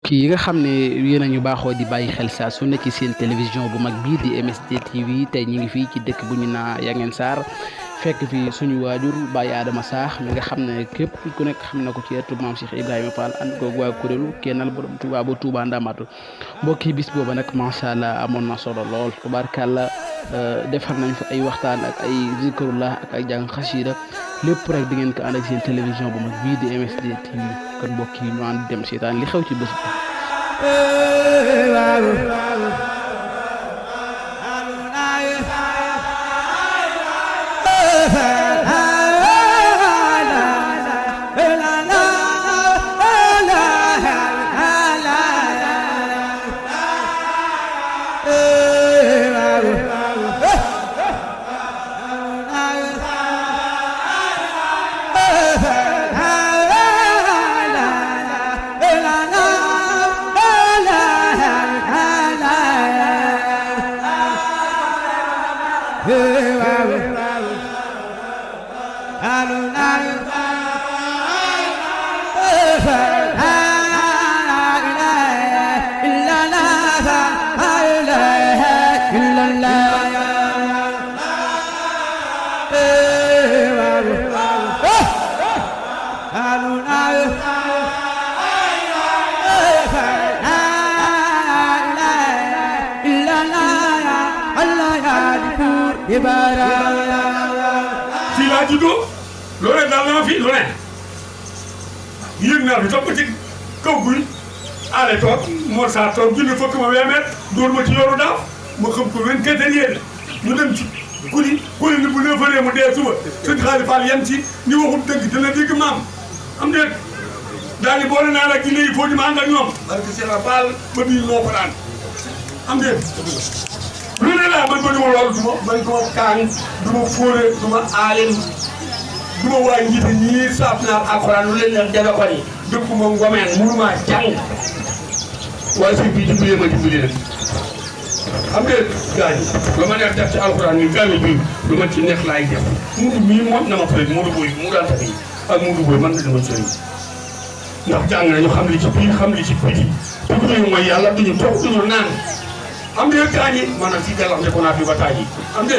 kii yi nga xam ne yéen a ñu baaxoo di bàyyi xel saa su ne ci seen télévision bu mag bii di MSD TV tey ñu ngi fii ci dëkk bu ñu naa Yangeen Sarr fekk fi suñu waajur Baye Adama Sakh mi nga xam ne képp ku nekk xam na ko ci ëttu maam Cheikh Ibrahima Fall ànd ko waa kuréelu kennal borom Touba ba Touba Ndamatu mbokki bis booba nag macha allah amoon na solo lool tubaarkàlla defar nañ fa ay waxtaan ak ay zikrullah ak ay jàng xasida lépp rek di ngeen ko ànd ak seen télévision bu mag bii di MSD TV kon mbokk yi ñu ànd dem seetaan li xew ci bés bi. fii laa juddoo loolee daal na ma fi lu ne yëg naa fi toog ko ci kaw guy aale toog Mor Sarr toog junne fokk ma weemeet dóor ma ci yoru daaw ma xam ko 24 heures ñu dem ci kuli ni bu 9 heures mu dee suba sëñ Xaali Fall yem ci ni waxul dëgg dana dégg maam am déet daal di boole naa la gi léegi foo di ma ànd ak ñoom parce que Cheikh Fall ba bii moo ko daan am déet lu ne laa man ma loolu man du ma kaan du ma fóore du ma aalim du ma waa njiite ñii saaf naar alxuraan lu leen neex jaga ko ni dëkk ma ngomeen mënu maa jàng waaye suñ bii dimbalee ma dimbali nag xam nga gars yi ba ma neex def ci alxuraan ni gàmmi bi lu ma ci neex laay def mudu mii moom na ma fële mudu booy mu daan tafi ak mudu booy man na dama sëriñ ndax jàng nañu xam li ci biir xam li ci biti te duñu mooy yàlla duñu toog duñu naan am nga gaañ yi maanaam si jàllax ne ko naa fi ba taaj yi am nga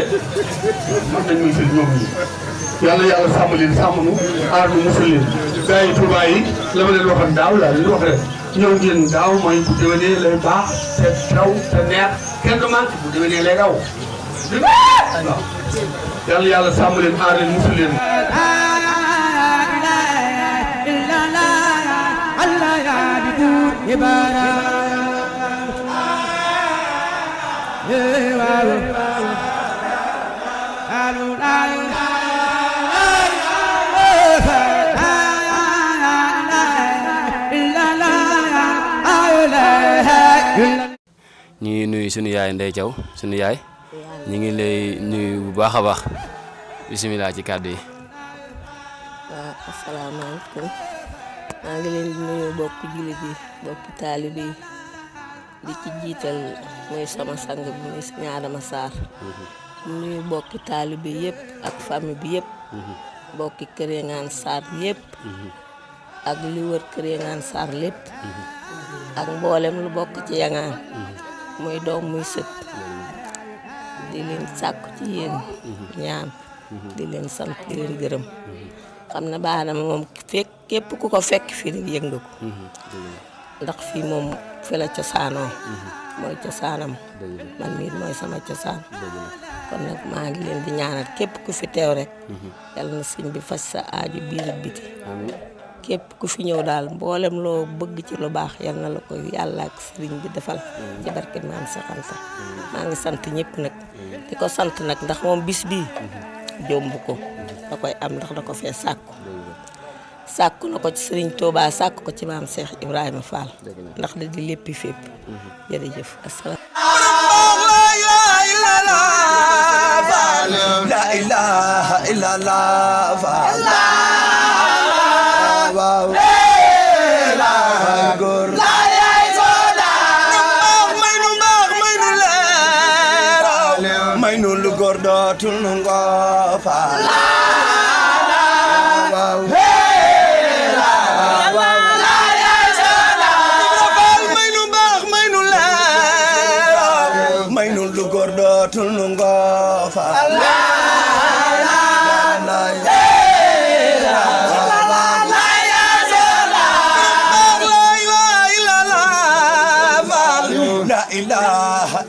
man nañ muy fil ñoom ñi yàlla sàmm leen sàmm nu aar nu musal leen gars yi Touba yi la ma leen waxoon daaw laa leen wax rek ñëw ngeen daaw mooy bu déwénee lay baax te raw te neex kenn du manqué bu déwénee lay raw waaw yàlla sàmm leen aar leen musal leen ñu ngi nuyu sunu yaay Ndeye Thiaw sunu yaay ñu ngi lay nuyu bu baax a baax bisimilah ci kàddu yi. waaw asalaamaaleykum maa ngi leen di nuyu bokki jullit yi bokki taalibe yi di ci jiital muy sama sang bi muy Sëñ Adama Sarr nuyu bokki taalibe yëpp ak famille bi yëpp bokki Kër Yangeen Sarr yëpp ak li wër Kër Yangeen Sarr lépp ak mboolem lu bokk ci Yangeen muy doom muy sët di leen sàkku ci yéen ñaan di leen sant di leen gërëm xam ne baax na moom fekk képp ku ko fekk fii rek yëg nga ko ndax fii moom fi la cosaanoo mooy cosaanam man mii mooy sama cosaan kon nag maa ngi leen di ñaanal képp ku fi teew rek yàlla na sëñ bi faj sa aaju biir ak biti képp ku fi ñëw daal mboolem loo bëgg ci lu baax yal na la ko yàlla ak sëriñ bi defal ci barke maam Cheikh Anta maa ngi sant ñëpp nag di ko sant nag ndax moom bis bii jomb ko da koy am ndax da ko fee sàkku na ko ci sëriñ Touba sàkku ko ci maam Cheikh Ibrahima Fall ndax da di léppi fépp jërëjëf asalaam la ilaha illallah waaw la góor la yaay soda may nu mbaax may nu leer may nu lu góor dootul nu ngoofa waaw la yaay soda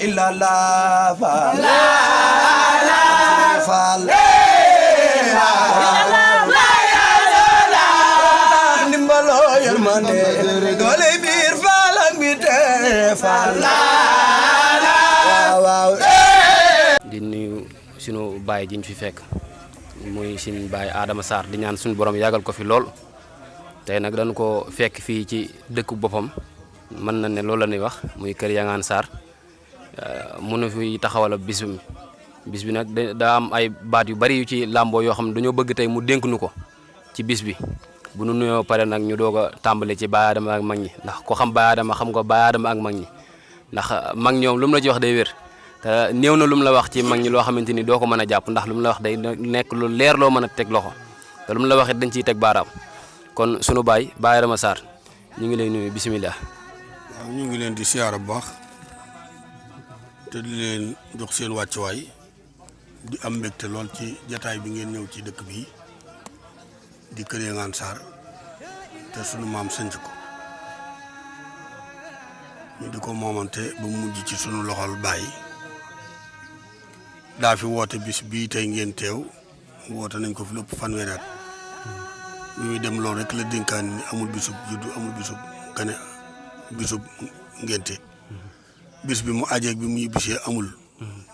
illallah faal faal ndimbaloo yërmande doole biir faal ak biti faal waaw di nuyu sunu baay ji ñu fi fekk muy suñu baay Adama Sarr di ñaan suñu borom yàggal ko fi lool tey nag dañu ko fekk fii ci dëkk boppam mën na ne loolu la ñuy wax muy kër Yangane Sarr mënu fi taxawal bis bi nag daa am ay baat yu bari yu ci làmboo yoo xam ne dañoo bëgg tey mu dénk nu ko ci bis bi bu nu nuyoo pare nag ñu doog a tàmbali ci Baye Adama ak mag ñi ndax ko xam Baye Adama xam nga Baye Adama ak mag ñi ndax mag ñoom lu mu la ci wax day wér te néew na lu mu la wax ci mag ñi loo xamante ni doo ko mën a jàpp ndax lu mu la wax day nekk lu leer loo mën a teg loxo te lu mu la wax it dañ ciy teg baaraam kon sunu baay Baye Adama Sarr ñu ngi lay nuyu bisimilah. waaw ñu ngi leen di siyaara bu baax te di leen jox seen wàccuwaay di am mbégte lool ci jataay bi ngeen ñëw ci dëkk bi di kër Yangane Sarr te sunu maam sanc ko ñu di ko moomante ba mujj ci sunu loxol bàyyi daa fi woote bis bii tey ngeen teew woote nañ ko fi lépp fanweeri at bi muy dem loolu rek la dénkaan ni amul bisub juddu amul bisub gane bisub ngénte bis bi mu ajeeg bi muy bisee amul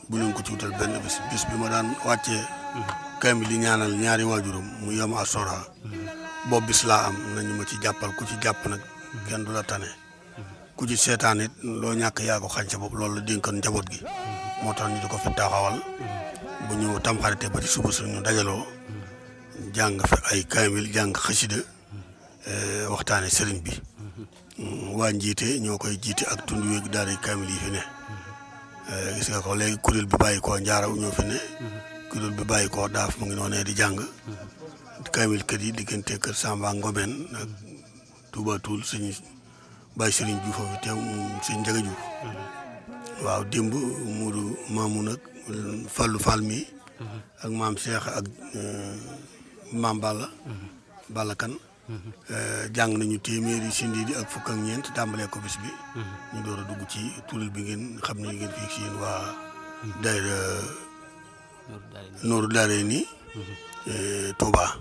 bu leen ko ci wutal benn bis bi ma daan wàccee kaamil li ñaanal ñaari waajuram mu yom a sora boobu bis laa am nañu ma ci jàppal ku ci jàpp nag kenn du la tane ku ci seetaan it loo ñàkk yaa ko xañ sa bopp loolu la dénkoon njaboot gi moo tax ñu di ko fi taxawal bu ñu tamxarite ba ci suba suñu dajaloo jàng fi ay kaamil jàng xasida waxtaane sëriñ bi waa njiite ñoo koy jiite ak tund wéeg daal di kaamil yi fi ne gis nga ko léegi kuréel bi bàyyi koo njaaraw ñoo fi ne kuréel bi bàyyi koo daaf mu ngi noonee di jàng kaamil kër yi diggante kër Samba Ngomeen ak Touba Toul sëñ Baye Sëriñ Diouf fi teew sëñ Njaga Diouf waaw démb Muudu Maamu nag Fallu Fall mi ak maam Cheikh ak maam Balla Kan jàng nañu téeméeri sindi di ak fukk ak ñeent tàmbalee ko bis bi ñu door a dugg ci tuulal bi ngeen xam ne ngeen fii si yéen waa daayira Nooru Daare ni Touba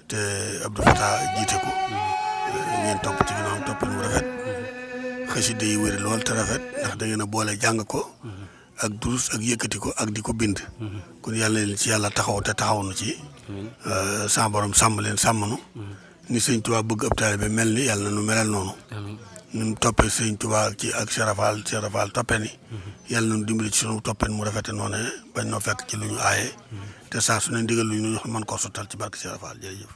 te Abdou Fatah jiite ko ngeen topp ci ginnaaw toppin wu rafet xasida yi wéri lool te rafet ndax da ngeen a boole jàng ko ak durus ak yëkkati ko ak di ko bind kon yàlla leen ci yàlla taxaw te taxaw na ci sa borom sàmm leen sàmm nu ni sëñ Tuubaa bëgg ab taalibe mel ni yàlla na nu melal noonu nu toppee sëñ Tuubaa ci ak Serafal toppee ni yàlla na nu dimbali ci sunu toppeen mu rafete noonu bañ noo fekk ci lu ñu aaye te saa su ne ndigal lu ñu mën koo sottal ci barke Serafal jërëjëf